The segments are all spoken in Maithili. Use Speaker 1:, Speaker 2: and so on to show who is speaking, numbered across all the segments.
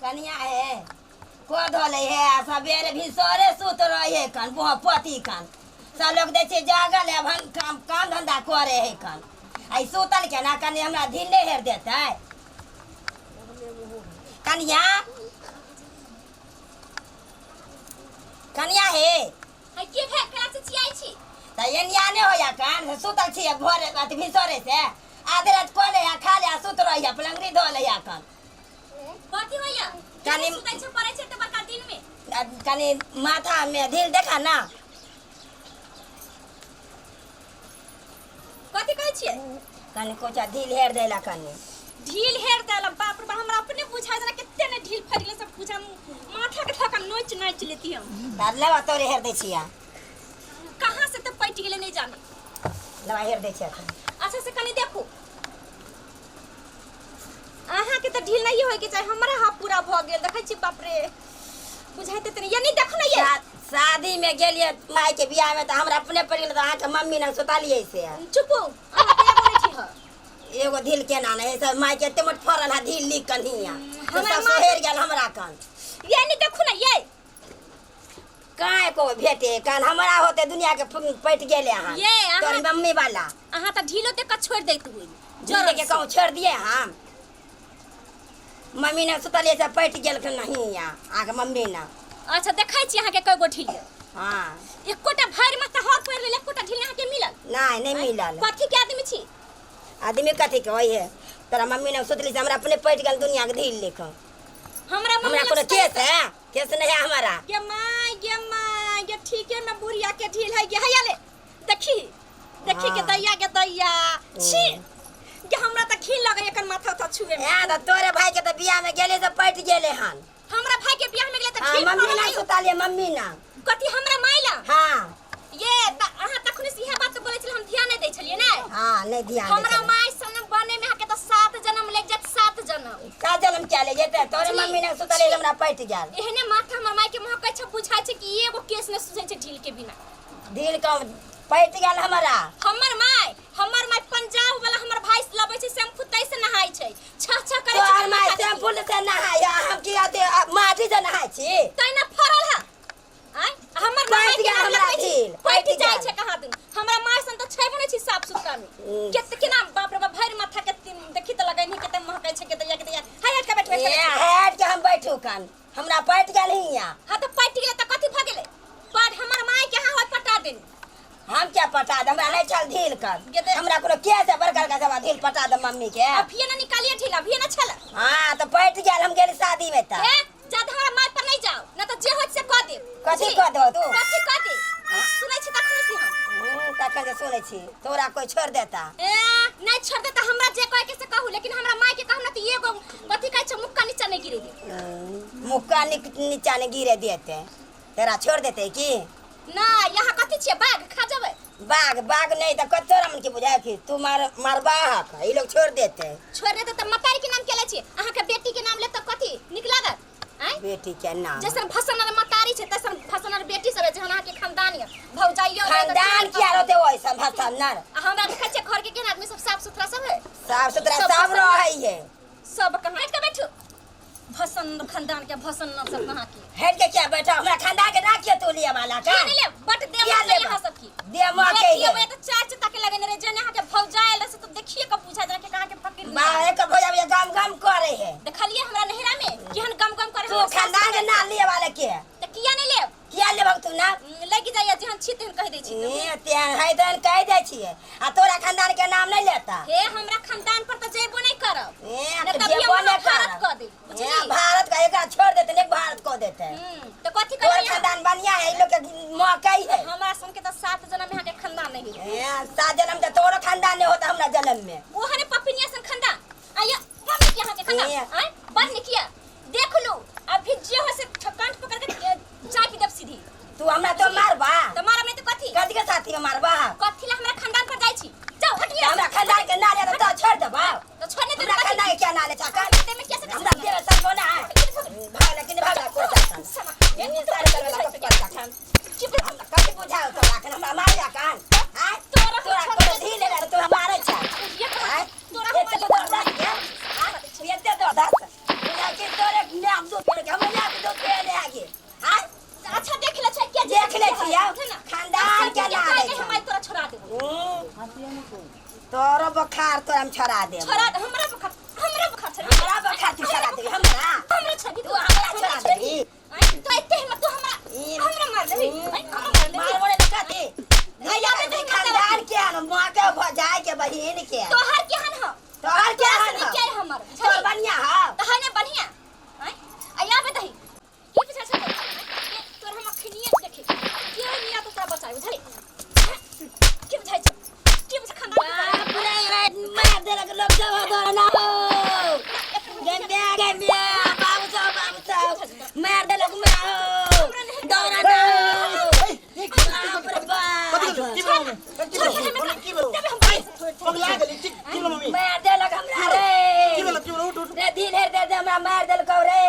Speaker 1: कनिया हे को धोले हे आ सबेरे भिनसरे सुत रहे हे कन बुह पति कन सब लोग दै छै जागल है भन काम काम धंधा करे हे कन आई सुतल केना कनी हमरा ढील नहि हेर देतै कनिया कनिया हे
Speaker 2: है के भेल केना चिचियाइ छी
Speaker 1: तऽ एनिया नहि होइया कान से सुतल छियै भोरे अथी भिनसरे से आधे रात कऽ ले खा ले सुत रहिया पलंगरी धो लैया कन
Speaker 2: कथी होइया
Speaker 1: कनी
Speaker 2: सुतै छै पड़ै छै तऽ बड़का दिन में
Speaker 1: आ कनी माथा में ढील देखा ना
Speaker 2: कथी कहै छियै
Speaker 1: कनी कोचा ढील हेर देला कनी
Speaker 2: ढील हेर देला बाप रे बाप हमरा अपने बुझाइ जेना कते ने ढील फड़ि गेलै सब बुझा माथा के धक्का नोच नाचि लेती हम
Speaker 1: तऽ लेबा तोरे हेर दै छिया
Speaker 2: कहाँ से तऽ पटि गेलै नहि जाने
Speaker 1: लेबा हेर दै छिया एखन।
Speaker 2: अच्छा से कनी देखू अहाँके तऽ ढील नहीं होइके चाही हमरा हाथ पूरा भऽ गेल देखै छी बाप रे बुझाइते तऽ नहि ये नहीं देखू ने ये
Speaker 1: शादी में गेलियै माय के बियाह में तऽ हमरा अपने पड़ि गेल तऽ अहाँके मम्मी ने सुतलियै से
Speaker 2: चुपू अहाँ के बोलै छी हँ
Speaker 1: एगो ढील केना नहि सब माय के एते मोट फड़ल है ढील ली कन्हिया
Speaker 2: हमरा
Speaker 1: सब
Speaker 2: माँ-
Speaker 1: सोहेर गेल हमरा कन
Speaker 2: ये नहीं देखू ने ये
Speaker 1: काहे को भेटे कान हमरा होते दुनिया के पटि गेले अहाँ
Speaker 2: ये अहाँ-
Speaker 1: तोरी मम्मी वाला
Speaker 2: अहाँ तऽ ढीलो देख कऽ छोड़ि दैत हुई
Speaker 1: जरूर के कहूँ छोड़ दिए हम मम्मी ने सुतलियै से पटि गेल नहीं अहाँके मम्मी ने
Speaker 2: अच्छा देखै छी अहाँके कय गो ढील
Speaker 1: हाँ
Speaker 2: एकोटा भरि माथा हर पड़ि गेल एकोटा ढील अहाँके मिलल
Speaker 1: नहीं नहीं मिलल
Speaker 2: कथी के आदमी छी
Speaker 1: आदमी कथी के होई है तोरा मम्मी ने सुतली से हमरा अपने पटि गेल दुनिया के ढील लेके
Speaker 2: हमरा मम्मी
Speaker 1: हमरा
Speaker 2: लग
Speaker 1: कोनो
Speaker 2: सुतल-
Speaker 1: केस है केस नहीं है हमारा
Speaker 2: गे माय गे माय गे ठीके में बुढ़िया के ढील है गे हैया ले देखी देखी के
Speaker 1: हाँ।
Speaker 2: दैया के दैया छी गे हमरा तऽ घिन लगै एकर माथा उथा छुए में
Speaker 1: ए तऽ तोरे भाई के तऽ बियाह में गेले तऽ पटि गेले हन
Speaker 2: हमरा भाई के बियाह में गेलै तऽ
Speaker 1: हाँ
Speaker 2: ढील
Speaker 1: मम्मी
Speaker 2: पड़ल
Speaker 1: ना
Speaker 2: है।
Speaker 1: सुतलिए मम्मी ना
Speaker 2: कथी हमरा माय ला
Speaker 1: हाँ
Speaker 2: ये त अहाँ तखने से इएह बात बोलै छलियै हम ध्यान नहि दै छलियै ने
Speaker 1: हाँ नहीं ध्यान
Speaker 2: हमरा माय संग बने में अहाँके तऽ सात जन्म लागि जायत सात जन्म
Speaker 1: का जन्म क्या ले जेते तोरे
Speaker 2: बुझली?
Speaker 1: मम्मी ने सुतले हमरा पटि गेल
Speaker 2: एहने माथा हमर माय के महकै छै बुझाइ छै कि एगो केस नहि सुझै छै ढील के बिना
Speaker 1: दिल कम पटि गेल हमरा
Speaker 2: हमर माय पंजाब वाला हमर भाई से लबै छै शैम्पू तै से नहाय छै छह छह करै छै
Speaker 1: तोहर
Speaker 2: हमर
Speaker 1: माय
Speaker 2: माथा के।
Speaker 1: शैम्पू से नहाय हम की अथी माटी से नहाय छी
Speaker 2: तै ना फरल है आय हमर माय
Speaker 1: पटि
Speaker 2: के
Speaker 1: गेल
Speaker 2: नाम
Speaker 1: हमरा
Speaker 2: लगबै छी
Speaker 1: ढील,
Speaker 2: पटि
Speaker 1: पटि
Speaker 2: जाइ
Speaker 1: गेल।
Speaker 2: छै कहाँ दिन हमरा माय सन तऽ छै बनै छी साफ सुथरा में केत केना बाप रे बाप भरि माथा के देखी तऽ लगै नहीं केते महकै छै केते या केते या हाय हट के बैठ बैठ
Speaker 1: ए हट के हम बैठू कन हमरा पटि गेल हिया
Speaker 2: हां तऽ पटि गेलै तऽ कथी भऽ गेलै पर हमर माय के अहाँ होय पटा देनी
Speaker 1: हम क्या पटा दे हमरा नहीं छल ढील कर
Speaker 2: गेदे।
Speaker 1: हमरा कोनो केस है बड़का बड़का सब ढील पटा दे मम्मी के
Speaker 2: अभिये ना निकालिए ढील अभिये ना छल
Speaker 1: हाँ तो पटि गेल हम गेली शादी में तऽ
Speaker 2: ए ज्यादा हमरा माय पर नहीं जाओ ना तो जे होत से कह दे
Speaker 1: कथी कह दो तू?
Speaker 2: कथी कह दे सुनै छी तखने से हम
Speaker 1: तखन से सुनै छी तोरा कोई छोड़ देता
Speaker 2: ए नहीं छोड़ देता हमरा जे कहे के से कहू लेकिन हमरा माय के कहू ना तो एगो कथी कहै छै मुक्का नीचा नहीं गिरे दे
Speaker 1: मुक्का नीचा नहीं गिरे देते तेरा छोड़ देते की
Speaker 2: ना यहाँ कथी छियै बाघ खा जेबै
Speaker 1: बाघ बाघ नहीं तो कतो रमन के बुझाय कि तू मार मारबा हक ई लोग छोड़ देते
Speaker 2: छोड़ देते तऽ मतारी के नाम केले छियै अहाँ के बेटी के नाम ले तऽ कथी नीक लागत आँय
Speaker 1: बेटी के नाम
Speaker 2: जैसन भसन और मतारी छै तैसन भसन और बेटी सब है जहन अहाँ के खानदान यऽ भौजाइयो रहै तऽ
Speaker 1: खानदान किया रहते वैसन भसन नर
Speaker 2: आ हमरा देखै छियै घर के केहन आदमी सब साफ सुथरा सब है
Speaker 1: साफ सुथरा
Speaker 2: सब
Speaker 1: सब
Speaker 2: भसन
Speaker 1: रहै है
Speaker 2: सब कहाँ हटि के बैठू भसन खानदान के भसन न सब कहाँ की
Speaker 1: हट के क्या बैठा हमरा खानदान के ना किया तू लिया वाला का
Speaker 2: किया नहीं ले बट they
Speaker 1: किया
Speaker 2: मत
Speaker 1: लेबा?
Speaker 2: यहाँ सब की
Speaker 1: दे मौके
Speaker 2: देखिए
Speaker 1: है।
Speaker 2: वो तो चार चता के लगने रहे जने यहाँ के भौजायल रहे से तो देखिए कब पूछा जा के कहाँ के फकीर
Speaker 1: बा एक भोजा भैया गम गम करे है
Speaker 2: देखलिए हमरा नहिरा में केहन गम गम करे
Speaker 1: तू
Speaker 2: हमरा सास
Speaker 1: खानदान के ना लिया वाला के
Speaker 2: त किया नहीं लेब
Speaker 1: किया लेबक तू ना
Speaker 2: लग जाइए जेहन छी तेहन कहि दै छी
Speaker 1: ए तेहन है तेहन कहि दै छियै आ तोरा खानदान के नाम नहीं लेता
Speaker 2: हे हमरा खानदान पर तऽ जेबो नहीं करब
Speaker 1: ए
Speaker 2: नहि
Speaker 1: तऽ
Speaker 2: तऽ अभी
Speaker 1: जेबो
Speaker 2: हम
Speaker 1: नहि
Speaker 2: भारत
Speaker 1: करब
Speaker 2: कऽ देब
Speaker 1: ए
Speaker 2: बुझली
Speaker 1: भारत का एकरा छोड़ देते एक भारत को देते
Speaker 2: तऽ कथी
Speaker 1: तोर
Speaker 2: कहलियै
Speaker 1: खानदान बढ़िया है ई लोग के मकई है
Speaker 2: हमरा सन के तऽ सात जन्म यहाँ के खानदान नहीं है
Speaker 1: ए सात जन्म तऽ तोरो खानदान नहीं होता हमरा जन्म में
Speaker 2: ओहने पपिनिया सन खानदान आया बड़ नीक यहाँ के खानदान
Speaker 1: ए।
Speaker 2: आय बड़ नीक यऽ देख लू अभी जे हो से कांट पकड़ के चापी देब सीधी
Speaker 1: तू हमरा तो मारबा
Speaker 2: तऽ मारब नहीं तऽ कथी
Speaker 1: कथी के साथी में मारबा
Speaker 2: कथी ला हमरा खानदान पर जाइ छी जाओ हटिए
Speaker 1: हमरा खानदान के ना ले तो छोड़ देबा
Speaker 2: तो छोड़ नहीं
Speaker 1: हमरा खानदान के क्या ना ले चाका
Speaker 2: में कैसे
Speaker 1: हमरा देवे सब ना है भागला कि नहीं भागला कोई चाका ये सारे करवाला को कर चाका हमरा कथी बुझाओ तोरा के हमरा मारिया कान आय
Speaker 2: तोरा
Speaker 1: तोरा कोनो ढील ले तोरा मारै छै आय
Speaker 2: तोरा
Speaker 1: एते तो दस के एते तो दस बुझा कि तोरे माय हम दूध पिए हमरा या के दूध पिए ले आगे हां।
Speaker 2: अच्छा देख ले छै के
Speaker 1: देख ले छियै। खानदान के ना
Speaker 2: रे
Speaker 1: रे
Speaker 2: हम तोरा छोड़ा देबो।
Speaker 1: तोरो बखार तोरा हम छोड़ा देब।
Speaker 2: छोड़ा दे हमरा बखार, हमरा बखार छोड़ा।
Speaker 1: हमरा बखार तू छोड़ा देबी हमरा।
Speaker 2: हमरा छोड़ी
Speaker 1: तू हमरा छोड़ा देबी।
Speaker 2: आय तो एते हिम्मत तू हमरा हमरा मार देबी? आय हमरा मार देबी?
Speaker 1: मार बोले कथी नहीं आबे ते खानदान के हन मां के भजाई के बहिन के।
Speaker 2: तोहर केहन ह?
Speaker 1: तोहर के हन?
Speaker 2: के हमर
Speaker 1: तोहर बढ़िया ह।
Speaker 2: त है ने बढ़िया। आय आ आबे दही की पीछा छै तोर हम अखनिए देखे के निया तो तोरा बचाइ बुझली की बुझाइ छै की बुझ खानदान
Speaker 1: बाप रे रे मार देलक लोग सब दौड़ ना हो गंबिया गंबिया बाबू साहब बाबू साहब मार देलक मार हो दौड़ ना हो बाप रे बाप।
Speaker 3: की भेलो मम्मी? की भेलो? की भेलो? पगला गेली की? की भेलो मम्मी?
Speaker 1: मार देलक हमरा रे।
Speaker 3: की भेलो? की भेलो? उठ उठ।
Speaker 1: रे दिल हेर दे दे हमरा मार देलक रे।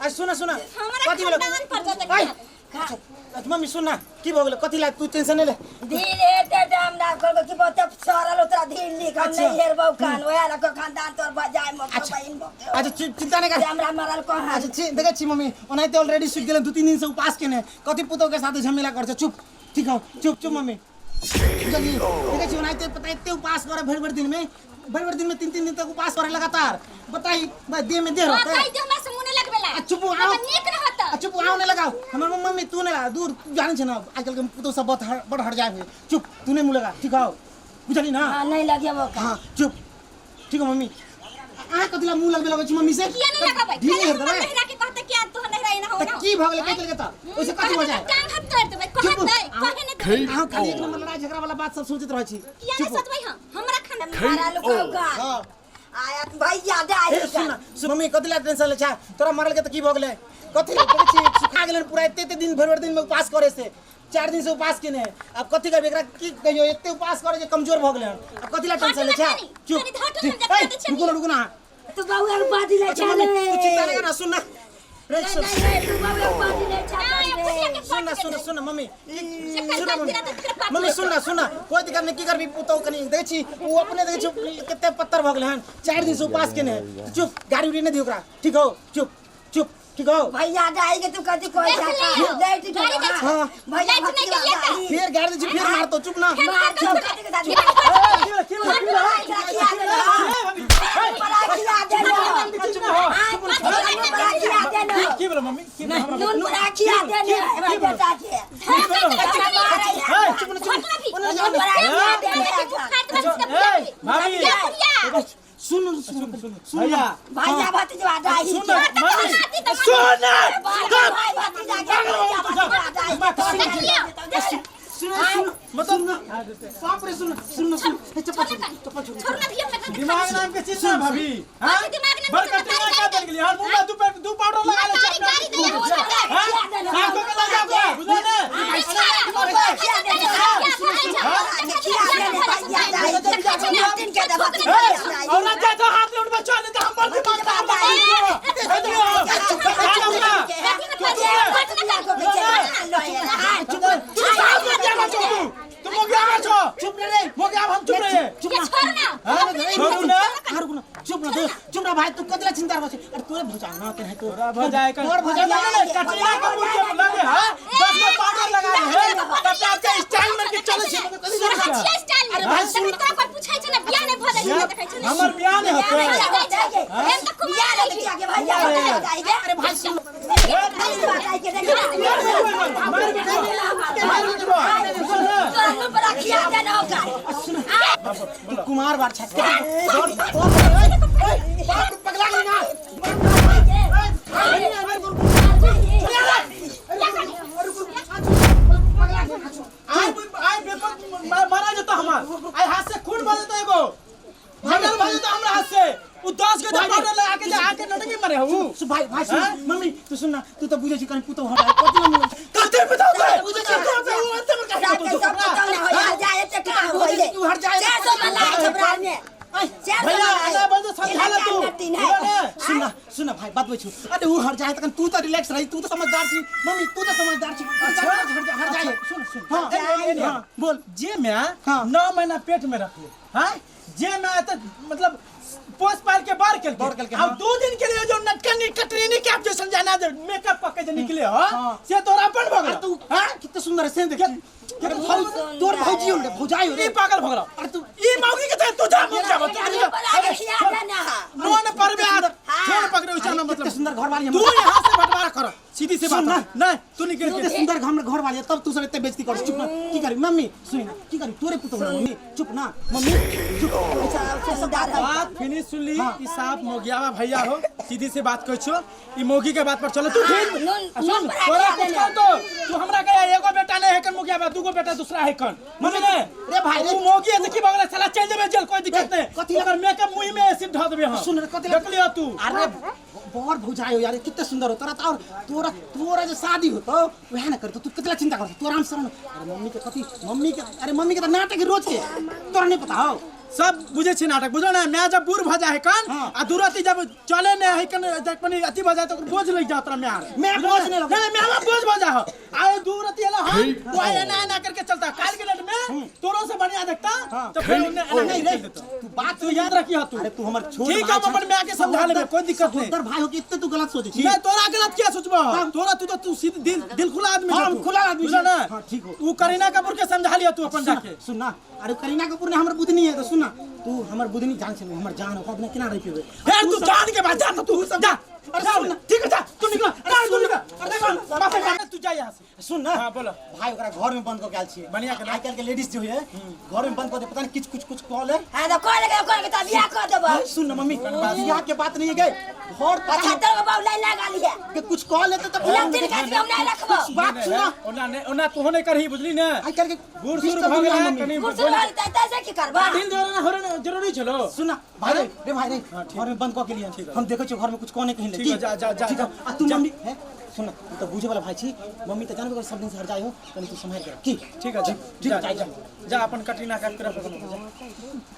Speaker 3: आ सुन सुन
Speaker 2: हमरा
Speaker 3: कथी भेलो?
Speaker 2: खानदान पर जतक
Speaker 3: आइ, अच्छा अच्छा, मम्मी सुन ना की भऽ गेलो? कथी ला तू टेंशन नहीं ले।
Speaker 1: दिल हेर दे दे हमरा कहलको कि बहुते सड़ल उतरा दिल लिख हम नहीं हेरबौ कान ओएह लऽ कऽ खानदान तोर बजाय मौका बहिन मौके।
Speaker 3: अच्छा चिंता नहीं कर।
Speaker 1: हमरा मरल कहाँ?
Speaker 3: अच्छा देखै छी मम्मी ओनाहिते ऑलरेडी सुति गेलै 2-3 दिन से उपास केने कथी पुतोह के साथे झमेला कर छै। चुप ठीक हो चुप चुप मम्मी बुझलियै? देखै छी ओनाहिते पता एते उपास करे भरि भरि दिन में भरि भरि दिन में 3-3 दिन तक उपास करे लगातार बताई बस देह में देह
Speaker 2: हां
Speaker 3: रहतै।
Speaker 2: कहि दे हमरा से मुंह नहीं लगबेला।
Speaker 3: आ चुप आओ।
Speaker 2: नीक रहत।
Speaker 3: आ चुप आओ नहीं लगाओ हमर मम्मी तू नहीं लगा दूर जानै छै ना आजकल के पुतोह सब बहुत बड़ हट जाए चुप तू नहीं मुँह लगा ठीक हो बुझली ना?
Speaker 1: हां नहीं लगेबो का।
Speaker 3: हां चुप ठीक हो मम्मी। अहाँ कथी ला मुँह लगबे लगै छी मम्मी से?
Speaker 2: किया नहीं लगाबै?
Speaker 3: ढील हेर
Speaker 2: हमरा
Speaker 3: देबै।
Speaker 2: नहिरा के कहते कि तू नहिरा ना हो
Speaker 3: त
Speaker 2: ना।
Speaker 3: की भऽ गेलै? कहि देलकै त ओइसे कथी हो जाए?
Speaker 2: टांग हाथ तोड़ देबै
Speaker 3: चुप।
Speaker 2: कहते कहे नहीं देबै।
Speaker 3: अहाँ खाली एक नंबर लड़ाई झगड़ा वाला बात सब सोचैत रहै छी।
Speaker 2: किया नहीं
Speaker 3: चुप।
Speaker 2: सोचबै हम? हमरा खाना
Speaker 1: मारा लुकाउ का।
Speaker 3: हां
Speaker 1: आयत भैया दाई
Speaker 3: ए सुन सुन मम्मी कथी ला टेंशन ले छा? तोरा मरल के त की भऽ गेलै? कथी ला देखै छी सुखा गेलै पूरा एते एते दिन भरि भरि दिन में उपास करे से 4 दिन से उपास केने अब कथी करबै एकरा की कहियो एते उपास करे जे कमजोर भऽ गेलै हन अब कथी ला टेंशन ले छा? चुप ए रुको ना रुको ना
Speaker 1: तू बउआ के बाजी ले
Speaker 3: अच्छा
Speaker 1: चल।
Speaker 3: मम्मी तू चिंता नहीं करना सुन ना रे सुन
Speaker 1: नहीं नहीं तू बउआ के बाजी ले चल।
Speaker 3: सुन ना सुन सुन मम्मी सुन मम्मी मम्मी सुन ना सुन ना कोई दिक्कत नहीं की करबी पुतोह कनी देखै छी उ अपने देखै छी कते पत्थर भऽ गेलै हन 4 दिन से उपास केने है चुप गाड़ी उड़ी नहीं दियो ओकरा ठीक हो चुप चुप ठीक हो।
Speaker 1: भैया दाई के तू कथी कहै
Speaker 2: देख
Speaker 1: छा?
Speaker 2: लियौ।
Speaker 1: दैत के
Speaker 2: गाड़ी दै
Speaker 3: हां
Speaker 1: भैया
Speaker 2: लाइट नहीं
Speaker 1: भतिजवा
Speaker 2: गेलियै तऽ?
Speaker 1: दाई।
Speaker 3: फिर गाड़ी दै छी फिर मारतो चुप ना।
Speaker 1: मार छौ कथी के दादी?
Speaker 4: की भेलो? की भेलो? की भेलो?
Speaker 1: खिया देलौ। बड़ा खिया देलौ। बड़ा खिया देलौ।
Speaker 4: की भेलो मम्मी? की भेलो? हमरा
Speaker 1: नून बड़ा खिया देलौ हमरा बेटा के।
Speaker 4: हे,
Speaker 3: चुप ना चुप
Speaker 1: नून बड़ा खिया देलौ।
Speaker 4: ए, भाभी
Speaker 3: सुन सुन
Speaker 4: सुन
Speaker 3: सुन
Speaker 4: भैया
Speaker 1: भैया भतिजवा दाई
Speaker 4: सुन
Speaker 1: के।
Speaker 4: मम्मी सुन
Speaker 1: भाई भतीजा के भैया भतिजवा दाई के।
Speaker 3: सुन सुन मतलब बाप रे सुन सुन सुन ए चप्पल छोड़ चप्पल छोड़।
Speaker 2: छोड़ ना भी हमरा
Speaker 4: दिमाग नाम के चीज ना भाभी हां
Speaker 2: दिमाग नाम के
Speaker 4: बड़
Speaker 2: चीज ना,
Speaker 4: कटरीना का बन गेली हर मुंह में दू पाउडर लगा ले
Speaker 2: गाड़ी गाड़ी दे हो
Speaker 4: हां आंखों के लगा के बुझा ने। ए और जा तो हाथ ले उठ बच्चा नहीं तो हम बड़ दिमाग खराब कर देबो तू साहब में क्या बचो तू तू मोगिया बचो
Speaker 3: चुप रे
Speaker 4: मोगिया हम चुप रहे।
Speaker 3: चुप ना
Speaker 4: हां छोड़ू ना
Speaker 3: हाँ, रुक ना चुप ना चुप ना भाई तू कतला चिंता रखै छै? अरे तोरे भजा ना के है तो
Speaker 4: तोरा भजाए का
Speaker 3: तोर भजा
Speaker 4: ना ना कटरीना कपूर के लगे हां 10 गो पाउडर लगा ले है तब आपके स्टाइल मार के चले छै।
Speaker 2: अरे
Speaker 3: भाई सुन।
Speaker 2: तोरा कोई पूछै छै ना बियाह नहीं भऽ जाइ छै देखै छै ना।
Speaker 4: हमर बियाह नहीं होते।
Speaker 3: अरे भाई सुन तू कुमार बार छै बाप रे, पगला गेली ना।
Speaker 4: आइ बेपक मारा जेतो हमार आइ हाथ से खून भऽ जेतो एगो मर्डर भऽ जेतो हमरा हाथ से उ 10 गो पाउडर लगा के जे आके नटकी मरे हु।
Speaker 3: सुन भाई भाई
Speaker 4: हाँ?
Speaker 3: सुन मम्मी तू सुन ना तू तो बुझै छी कनी पुतोह हटाए कथी ना मुँह
Speaker 4: कते बताओ के बुझै छी तो उ अंत में काहे भैया आगा बढ़ जो समझा ले तू
Speaker 3: सुन ना सुन ना भाई बात छु। अरे उ हट जाए तखन तू तो रिलैक्स रही तू तो समझदार छी मम्मी तू तो समझदार छी हट जाए
Speaker 4: सुन सुन
Speaker 3: हां
Speaker 4: हां
Speaker 3: बोल
Speaker 4: जे मैं
Speaker 3: हाँ।
Speaker 4: 9 महीना पेट में रखले हां जे मैं तो मतलब पोस पाल के बार केलकै।
Speaker 3: बार केलकै,
Speaker 4: आ
Speaker 3: हाँ।
Speaker 4: 2 दिन के लिए जो नटकनी कटरीनी कैप जैसन जाना जे मेकअप कऽ के जे निकले हो
Speaker 3: हाँ।
Speaker 4: से तोरा अपन भऽ
Speaker 3: अरे
Speaker 4: गेल।
Speaker 3: तू
Speaker 4: हाँ?
Speaker 3: कितना सुंदर है से देख। अरे भौज तोर भौजी हो रे, भौजाई हो रे।
Speaker 4: ई पागल भऽ गेलौ।
Speaker 3: अरे तू
Speaker 4: ई मौगी के चाहे तू जा मर जाबो तू
Speaker 1: अरे
Speaker 4: जा।
Speaker 1: बोला के खिया देना है।
Speaker 4: नोन परबे आ
Speaker 1: हाँ।
Speaker 4: छोड़ पकड़े उचा
Speaker 3: अरे
Speaker 4: ना
Speaker 3: कितने
Speaker 4: मतलब
Speaker 3: सुंदर घर वाली
Speaker 4: तू
Speaker 3: हमर।
Speaker 4: यहाँ से बंटवारा कर सीधी से
Speaker 3: सुन
Speaker 4: बात
Speaker 3: ना।
Speaker 4: नहीं तू निकल
Speaker 3: कितने
Speaker 4: के
Speaker 3: सुंदर घर घर वाली है तब तू सब इतने बेइज्जती कर। चुप ना की करी मम्मी सुन ना की करी तोरे पुतोह ना मम्मी चुप ना मम्मी चुप। ऐसा सब बात है।
Speaker 4: बात फिनिश सुन ली।
Speaker 3: हाँ।
Speaker 4: ई साफ मोगियावा भैया हो सीधी से बात कहै छो ई मोगी के बात पर चलो तू
Speaker 1: हाँ,
Speaker 4: ठीक
Speaker 1: नून-
Speaker 4: आ सुन
Speaker 1: नून पर
Speaker 4: तोरा
Speaker 1: आके
Speaker 4: कुछ
Speaker 1: देना।
Speaker 4: कह तो तू हमरा के एगो बेटा नहीं है कन मोगियावा दूगो बेटा दूसरा है कन मम्मी ने
Speaker 3: रे भाई रे।
Speaker 4: ऊ मोगी है देखी बगल साला चल जेबे जेल कोई दिक्कत नहीं।
Speaker 3: कथी
Speaker 4: ओकर मेकअप मुंह में एसिड ढह देबे हम।
Speaker 3: सुन रे, कथी लग-
Speaker 4: देख लियो तू।
Speaker 3: अरे बड़ भौजाई हो यार कितने सुंदर हो तोरा तो। और तोरा तोरा जो शादी होतो वह ना करतो तू कितना चिंता करतो तू आराम से रह। अरे मम्मी के कथी मम्मी के अरे मम्मी के तो नाटक है रोज के तोरा नहीं पता हो।
Speaker 4: सब बुझे छी नाटक बुझलो ना मैं जब बूढ़ भ जाए है कन
Speaker 3: हाँ।
Speaker 4: आ दूरती जब चले ने है कन जब कनी अथी भ जाए तो ओकर बोझ लग जात तोरा म्यार।
Speaker 3: म्यार
Speaker 4: बुझलो
Speaker 3: बोझ
Speaker 4: ना?
Speaker 3: नहीं लगे।
Speaker 4: नहीं म्यार बोझ भ जा हो आ दूरती एला हम वो एना एना करके चलता काल के डेट में तोरो से बढ़िया देखता
Speaker 3: हाँ।
Speaker 4: तो फिर उन्हें एना
Speaker 3: नहीं
Speaker 4: नहीं
Speaker 3: रे
Speaker 4: देता।
Speaker 3: तू बात
Speaker 4: तू याद रखिह तू।
Speaker 3: अरे तू हमर छोट
Speaker 4: ठीक है,
Speaker 3: भाई
Speaker 4: हम अपन
Speaker 3: छा।
Speaker 4: माय के समझा लेबै, कोई दिक्कत नहीं।
Speaker 3: सहोदर भाई हो कि इतने तू गलत सोचे छी।
Speaker 4: मैं तोरा गलत किया सोचबो?
Speaker 3: हाँ।
Speaker 4: तोरा तू तो तू सीध दिल दिल खुला आदमी
Speaker 3: हाँ,
Speaker 4: छौ
Speaker 3: हम
Speaker 4: तू।
Speaker 3: खुला आदमी
Speaker 4: बुझलो
Speaker 3: छी।
Speaker 4: ना?
Speaker 3: हाँ, ठीक हो।
Speaker 4: ऊ करीना कपूर के समझा लिया तू अपन
Speaker 3: सुन
Speaker 4: जाके।
Speaker 3: सुन ना अरे करीना कपूर ने हमर बुधनी है तो सुन ना तू हमर बुधनी जान छे हमर जान ओकरा बिना केना रहि पेबै।
Speaker 4: हे तू जान के बाद जा तू जा।
Speaker 3: अरे
Speaker 4: जा,
Speaker 3: सुन ना।
Speaker 4: ठीक है जा तू निकल।
Speaker 3: अरे
Speaker 4: जा, तू
Speaker 3: सुन
Speaker 4: निकल।
Speaker 3: ना।
Speaker 4: अरे सुन माफी मांग तू जा यहाँ से।
Speaker 3: सुन ना।
Speaker 4: हाँ, बोलो।
Speaker 3: भाई ओकरा घर में बंद क के आयल छियै।
Speaker 4: बढ़िया केना।
Speaker 3: आइ काल्हि के लेडीज जो है घर में बंद क दे पता नहीं किछ कुछ कुछ कॉल है।
Speaker 1: हाँ तो कॉल के कॉल के तो बियाह कर देबो।
Speaker 3: अरे सुन ना मम्मी बियाह के बात नहीं है गए घर पता
Speaker 1: अच्छा तोर बाबू लाइन लगा लिया
Speaker 3: के कुछ कॉल लेते तो
Speaker 1: लत्ती काट के हम नहीं रखबो।
Speaker 3: कुछ बात सुन ना।
Speaker 4: ओना नहीं ओना तू नहीं करही बुझली ना।
Speaker 3: आइ काल्हि के
Speaker 4: बूढ़ सूढ़
Speaker 3: डिजिटल
Speaker 4: भऽ
Speaker 3: दुनिया
Speaker 4: गेलै
Speaker 3: मम्मी।
Speaker 4: कनी
Speaker 1: कुर्सी वाली तै तै की करबा?
Speaker 4: दिल जोड़ना हो रहे जरूरी छलो।
Speaker 3: सुन ना भाई रे रे भाई रे
Speaker 4: हाँ, ठीक।
Speaker 3: घर में बंद क के लिए हम देखै छियै घर में कुछ कहने कहीं ले
Speaker 4: ठीक है, जा, जा, जा,
Speaker 3: ठीक है
Speaker 4: जा।
Speaker 3: आ तू
Speaker 4: जा।
Speaker 3: मम्मी है सुन ना तू तो बुझे वाला भाई छी मम्मी तो जानबे कर सब दिन से हर जाय हो तनी तू संभाल के रख की
Speaker 4: ठीक है
Speaker 3: ठीक
Speaker 4: जा
Speaker 3: है,
Speaker 4: जा जा अपन कटरीना कैफ के रख जा।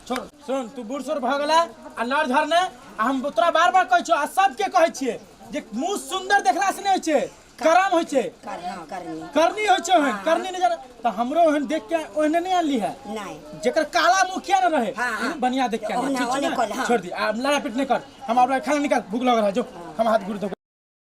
Speaker 4: छोड़ सुन तू बूढ़ सूढ़ भऽ गेला आ लड़ झड़ने आ हम तोरा बार बार कहै छियौ आ सबके कहै छियै जे मुँह सुंदर देखला से नहि होइ छै करम होइ छै।
Speaker 1: कर हाँ करनी
Speaker 4: करनी होइ छै ओहन करनी नहि जाने तऽ हमरो ओहन देख के ओहने नहि आनली है
Speaker 1: नहीं
Speaker 4: जेकर काला मुँह किया न रहे
Speaker 1: हाँ, हाँ।
Speaker 4: बढ़िया देख के आनली।
Speaker 1: ओहना,
Speaker 4: ठीक छै
Speaker 1: ओहने
Speaker 4: ने?
Speaker 1: कहल, हाँ।
Speaker 4: छोड़ दी आ लड़ा पीट नहि कर हम आब खाना निकाल भूख लगल है जो हम हाथ गुड़ धो।